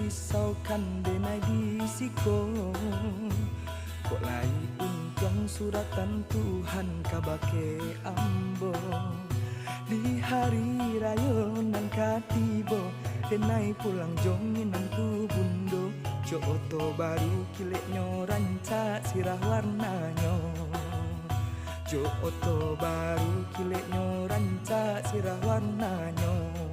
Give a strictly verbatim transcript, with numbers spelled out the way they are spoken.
Risaukan denai di siko, kok lai untuang suratan Tuhan kabake ambo. Di hari rayo nan ka tibo, denai pulang jo minantu bundo. Jo oto baru kileknyo rancak sirah warnanyo. Jo oto baru kileknyo rancak sirah warnanyo.